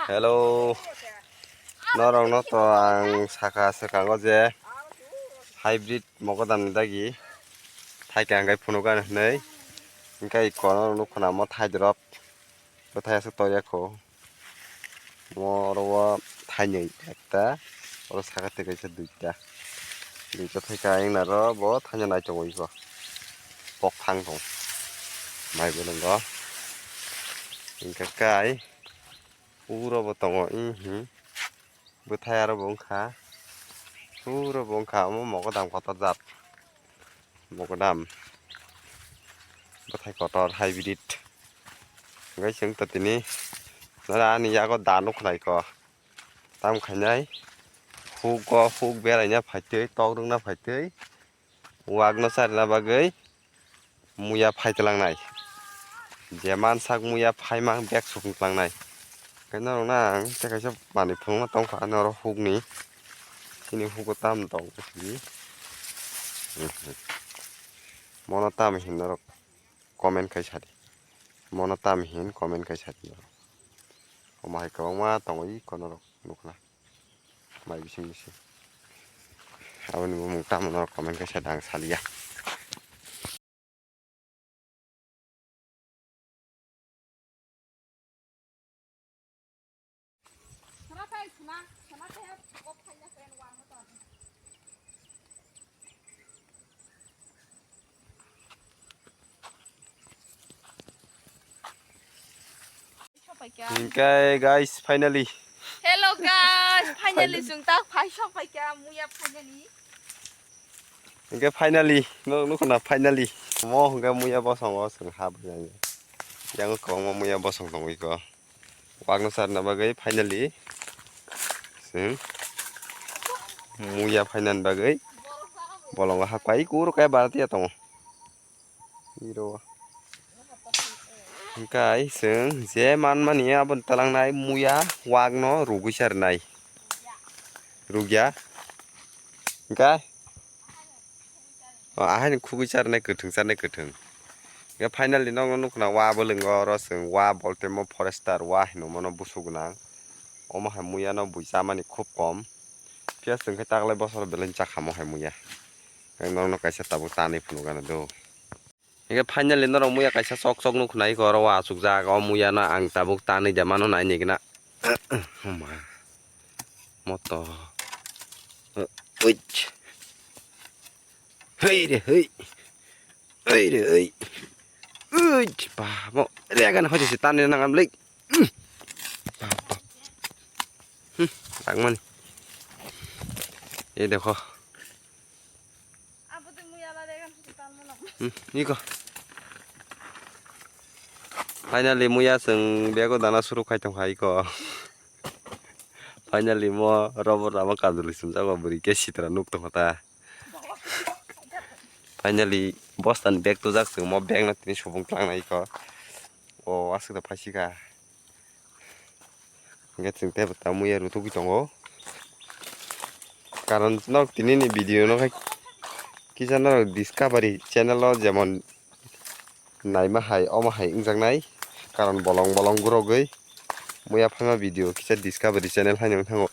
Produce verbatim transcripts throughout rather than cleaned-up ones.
Hello, norokno to ang saka swkango je hybrid mogodam ni dagi thaika hwnkhe phunukani hwnwi, hwnkhe iko norok nukho na omo thaidrop bwthai aswk toria kho. Omo oro o thainwi ekta, oro saka twi kaisa duita, duita thaika wngna ro bo thaina nai tongo iko. Pok thang tong mai beleng o. Hingkhe kai uro bo tongo, hmm, bwthai aro bo wngkha, uro bo wngkha omo mogodam kotor jat, mogodam bwthai kotor hybrid. Hingkhe chwng to tini nara ani yago da nukhnai ko, tam khainai huk o huk beraina phaitwi, tok rwngna phaitwi. Wak no charina bagwi muya phai tlangnai. Je mansak muya phaima bag sukung tlangnai. Khe norok na ang tei kaisa manwi phunukma tongkha norok hukni. Chini hugo tam tong sidi. Mono tam hin norok comment khai sadi. Mono tam hin comment khai sadi norok. Omo hai kwbangma tongo iko norok nukna. Mai bising bising. Aboni bumung tamo norok comment khe sa da ang saliya. Hingkai guys, finally. Hello guys, finally chwng tak phai sok phaikha muya finally. Hingkai finally, no, nukho na finally. Mo hingkai muya bosongo chwng ha bwlai. Yang kwbangma muya bosong tongwi ko. Wak no charna bagwi finally. Chwng muya phainani bagwi bolongo hakpai kuro kaya baratiya tongo. Iro. Hingkai chwng je manmani aboni twlangnai muya wakno rugwi charnai. Rugya. Hingkai. O, ahaini khugwi charnai kwthwng, charnai kwthwng. Hingke finally nokno nukna wa bwlwngo oro chwng wa boltemo forester wa hinwi mano busu gwnang. Omo hai muya no bui chamani khub kom. Phiya chwng khe taklai bosoro belai chakha mo hai muya. Nokno kaisa tabuk tanwi phunukgana do. Hingke finally norok muya kaisa chok chok nukhnai khe oro o achukjak o muya no ang tabuk tanwi de mano naini gana. Homa. Moto. Oi. Hei re hei. Hei re hei. Ui, ba, mo, regan hoje se tanwi nang am lei. Ba, ba. Hmm, langmani. Ei dekho. Hmm, iko. Finally, muya chwng bego dana suru khai tongkha iko. Finally, mo rubber lama kajuli sumjak ba bwrwi khe sitra nuk tongkha ta. Finally, bostani bag tujak chwng mo bag no tini subung tlangnai iko. O, aswk da phaisika. Hingke chwng tei bwta muya rutugwi tongo. Karon norok tini ni video no hai kisa norok Discovery channel o jemon naima hai omo hai wngjaknai. Karon bolong bolong gurogwi muya phaima video kisa Discovery channel haino wngthango.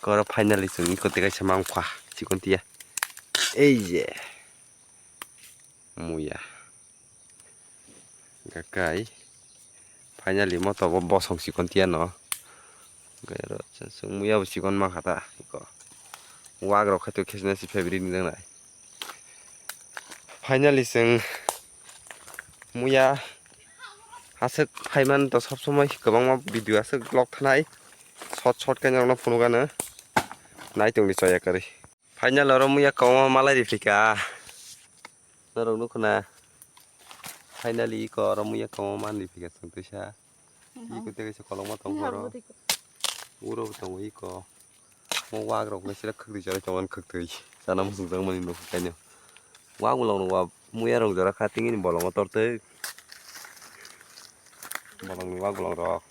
Koro finally chwng iko tei kaisa mangkha chikon tiya. Ei je. Muya. Gakai. Finally moto bo bosong chikon tiya no. Gairo chwng muya bo chikon mankha ta iko. Wak rok khaito khesna si favorite ni nang nai. Finally chwng muya aswk phaiman to sob somoi kwbangma video aswk vlog thanai short short khe norokno phunukgano naitongdi choya kwrwi. Final oro muya kwbangma malai riphika norok nukho na. Finally iko oro muya kwbangma man riphika chwng twisa. Iko tei kaisa kolokma tongo oro. Uro bo tongo iko. Mo wak rok nai sira khwtwi chari tongo khwtwi. Chana muchung jakmani nukho kaino. Wak bolong rok ba muya rok jora kha tingini bolongo tortwi. Bolong ni wak bolong rok.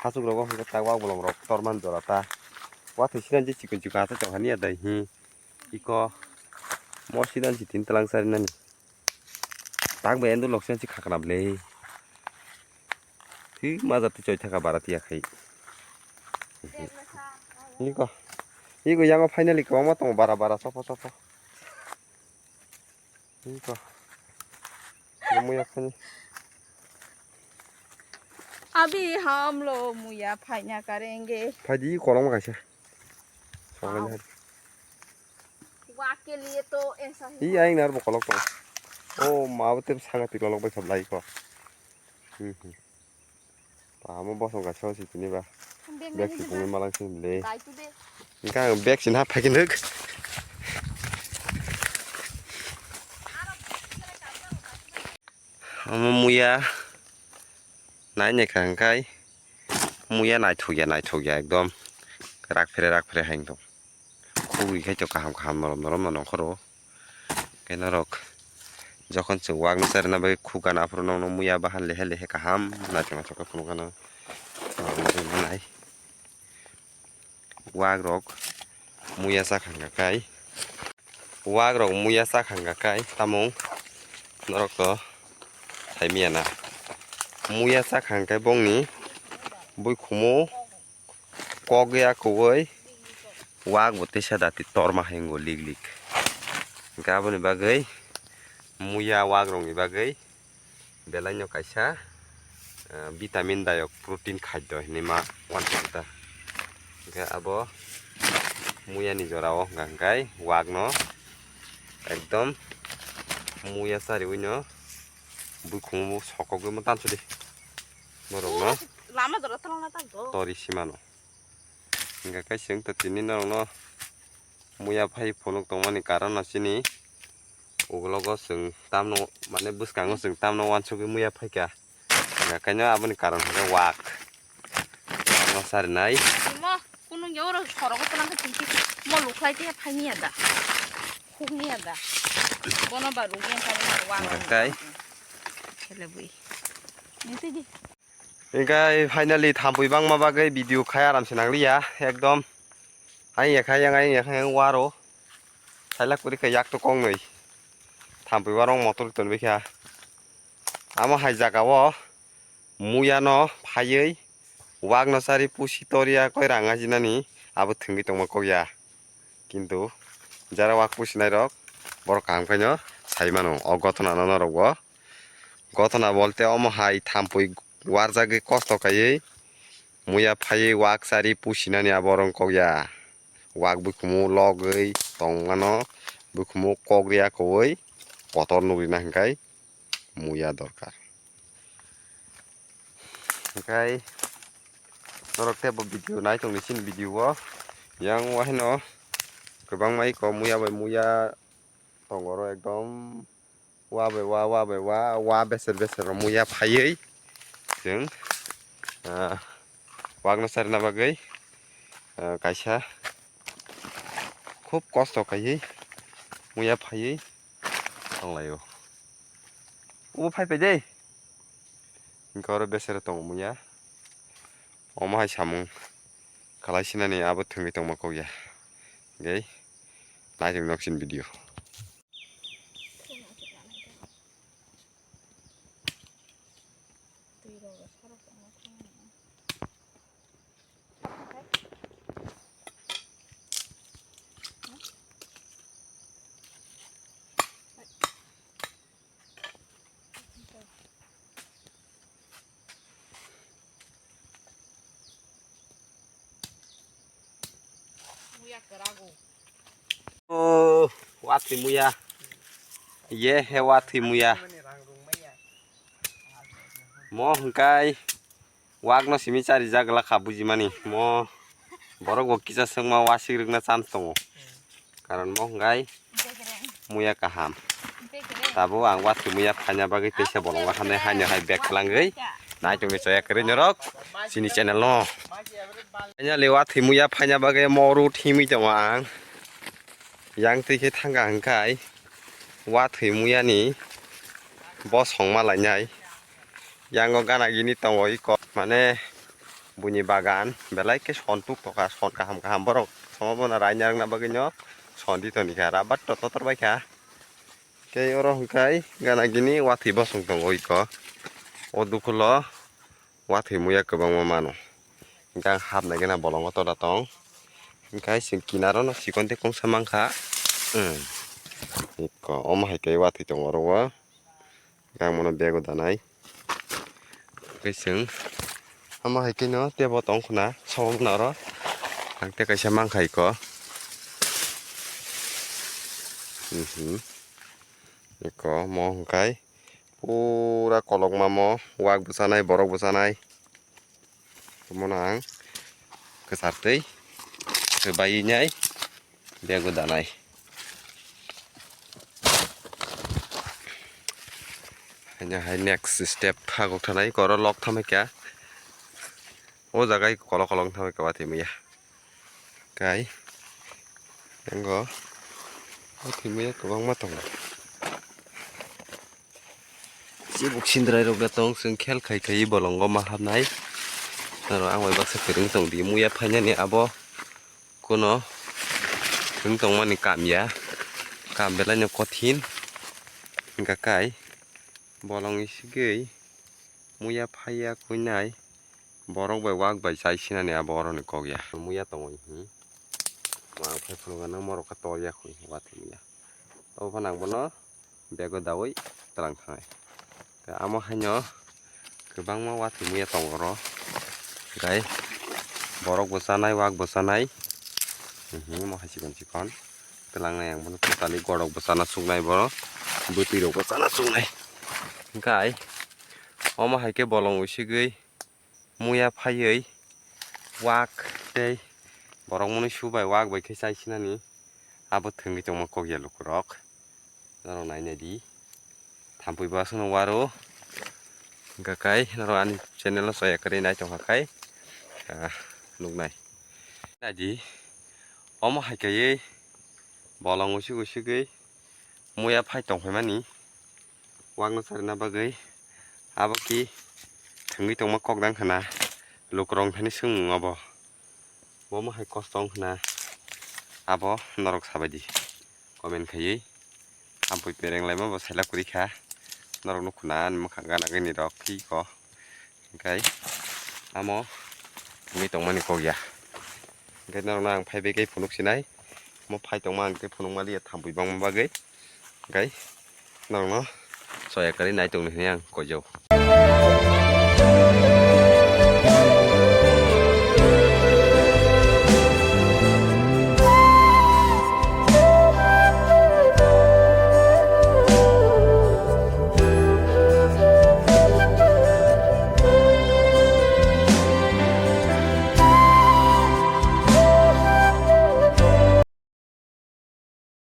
Hachuk rogo hwnkhe tak wak bolong rok torman jora ta. Wathwi sinani je chikon chikon hachuk tongkha niya dai hi. Iko mo sinani si tin tlang charinani. Tak bai endo lok sinani si khakna bwlwi. Twi maja twi choi thaka bara tiya khai. Iko. Iko yango finally kwbangma tongo bara bara chopho chopho. Iko. Muya phani. अभी हम लोग मुया फाइना करेंगे। Phaidi kolom kaisa. Songlai hai. वाक के लिए तो ऐसा ही Hi aing nar bokolok to. O ma bo te sanga ti lolok bai khablai ko. Hmm. Tamo bosong kaisa o si tini ba. Bag si pungwi malang si le. Engka ang bag si na phakin hwk. Omo muya nai nai kha hwnkhe muya naithokya naithokya ekdom rak phere rak phere hai wngtong. Khugui khai to kaham kaham norom norom no nongkhoro. Khe norok jokhon chwng wak no charina bagwi khugana aphuru nokno muya bahan lehe lehe kaham naithok naithok khe phunukgana. Wak rok muya chakha hwnkha khai. Wak rok muya chakha hwnkha khai tamung norok to saimanya na. Muya chakha hwnkhe bongni bui khumu kok ya kuwi wak bo tesa dati torma hingo lik lik. Hwnkhe aboni bagwi muya wak rokni bagwi belai no kaisa, ah, vitamin dayok protein khadyo hinwi ma uansukha ta. Hwnkhe abo muya ni jora o hwnkha hwnkhe wak no ekdom muya chariwi no bui khumu sokogwi ma tansudi norok no Lama jora talana tak do. Tori simano. Hingkha khe chwng to tini norokno muya phai phunuk tongmani karon no chini ugulogo chwng tamno mane bwskango chwng tamno uansugwi muya phaikha. Hingkha khe no aboni karon hwnkhe wak. Wak no charinai. Imo kunung ya oro sorogo tongna khe tongsi mo lukhlai te phaini ya da. Khukni ya da. Bono ba rugwi phaini ya wak. Hingkha khe. Chele bui. Nisi di. Hingkhe finally thampui bangma bagwi video khai aram se nangliya ekdom. Ayang ya kha, ayang, ayang ya kha, ayang waro. Sailak kwrwi kha yak to kongnwi. Thampui barong motor ton bikha. Amo hai jaga o muya no phaiwi wak no chari pusi toriya koi rang ajinani abo thwngwi tongma kokya. Kintu jara wak pusinai rok borok kaham khaino sai mano o gothona no norok bo. Gothona bolte omo hai thampui warjagwi kosto khaiwi muya phaiwi wak chari pusinani abo rong kokya. Wak bukhumu logwi tongmano bukhumu kok riya kowoi kotor nukri na hinkhai muya dorkar. Hinkhai norok tei bo video nai tongni chini video o yang wahaino kwbangma iko muya bai muya tongoro ekdom. Wa bai wa, wa bai wa, wa beser beser rok muya phaiwi chwng, ah, wak no charina bagwi, ah, kaisa khub kosto khaiwi muya phaiwi tonglaio. Obo phai phai de. Hingke oro beser tongo muya. Omo hai samung khalai sinani abo thwngwi tongma kokya. Hingke naitok nok chini video. O, wathwi muya. Ye he wathwi muya. Mo hwnkhe wak no simi chari jak glak kha bujimani. Mo borok bo kisa swngma wasik rwkna chance tongo. Karon mo hwnkhe muya kaham. Tabuk ang wathwi muya phaina bagwi teisa bolongo hamnai haino hai bag kwlangwi naitok ni choya kwrwi norok chini channel no. Finally wathwi muya phaina bagwi moru thimwi tongo ang. Yang twi khe thangkha hwnkhe wathwi muya ni bosong ma lainai. Yang o gana gini tongo iko mane buini bagan belai khe son tuk tokha son kaham kaham borok somo bono raina rwkna bagwi no son di toni kha rabar to totor bai kha. Tei oro hwnkhe gana gini wathwi bosong tongo iko o dukhulo Wathwi muya kwbangma mano. Hwnkhe ang hapnai gana bolongo tola tong. Hwnkhe chwng kinaro no chikon tei kungsa mankha. Hmm. Eko, omo hai khe wathwi tongo oro o. Ang bono bego danai. Hwnkhe chwng omo hai khe no tebo tong khuna, sobo na oro. Ang tei kaisa mankha eko. Mhm. Eko, mo hwnkhe pura kolokma mo, wak bwchanai, borok bwchanai. Omono ang kwchar twi swbaiwi nai bego danai. Haino hai next step hagok thanai, oro lok thamai kha. O jaga kolok kolok thamai kha, wathwi muya. Kai. Yango. Wathwi muya kwbangma tongo. Chibuk sindrai rok da tong, chwng khel khai khai bolongo ma hapnai. Aro ang bai baksa kwrwng tong di, muya phainani abo kuno kwrwng tongmani kam ya, kam belai no kothin. Hwnkha kai bolong isigwi muya phaiya kuinai, borok bai wak bai chai sinani abo oroni kok ya. Muya tongwi hi. Ma phai phunukgo nang morok khe tor ya khui, wathwi muya. Obo phano ang bono bego dawi twlang thangnai. Tei amo haino kwbangma wathwi muya tongo oro. Gai borok bo chanai, wak bo chanai. Mhm, mo hai chikon chikon. Twlangnai ang bono totally godok bo chana suknai bo. Bwtwi rok bo chana suknai. Gai omo hai khe bolong usigwi muya phaiwi wak tei borok mwnwi su bai wak bai khe chai sinani abo thwngwi tongma kok ya lukurok. Norok nai nai di. Thampui bo aswkno waro. Hwnkha kai norok ani channel o soya kwrwi nai tongkha kai, ah, nuknai. Nai di. Omo hai kaiwi bolong usik usigwi muya phai tongphaimani. Wakno charina bagwi abo ki thwngwi tongma kok dang khna lukurok thani swngmung abo. Bomo hai kosto wng khna abo norok sabaidi comment khaiwi. Ampui pereng laima bo saila kwrwi kha. Norok no khna ani mwkhang gana gini rok thwi ko. Hwnkhe amo wngwi tongmani kok ya. Hwnkhe norokno ang phai bai khe phunuk sinai. Omo phai tongma ang khe phunukma liya thampui bangma bagwi. Hwnkhe norokno soya kwrwi nai tongni hwnwi ang koijao.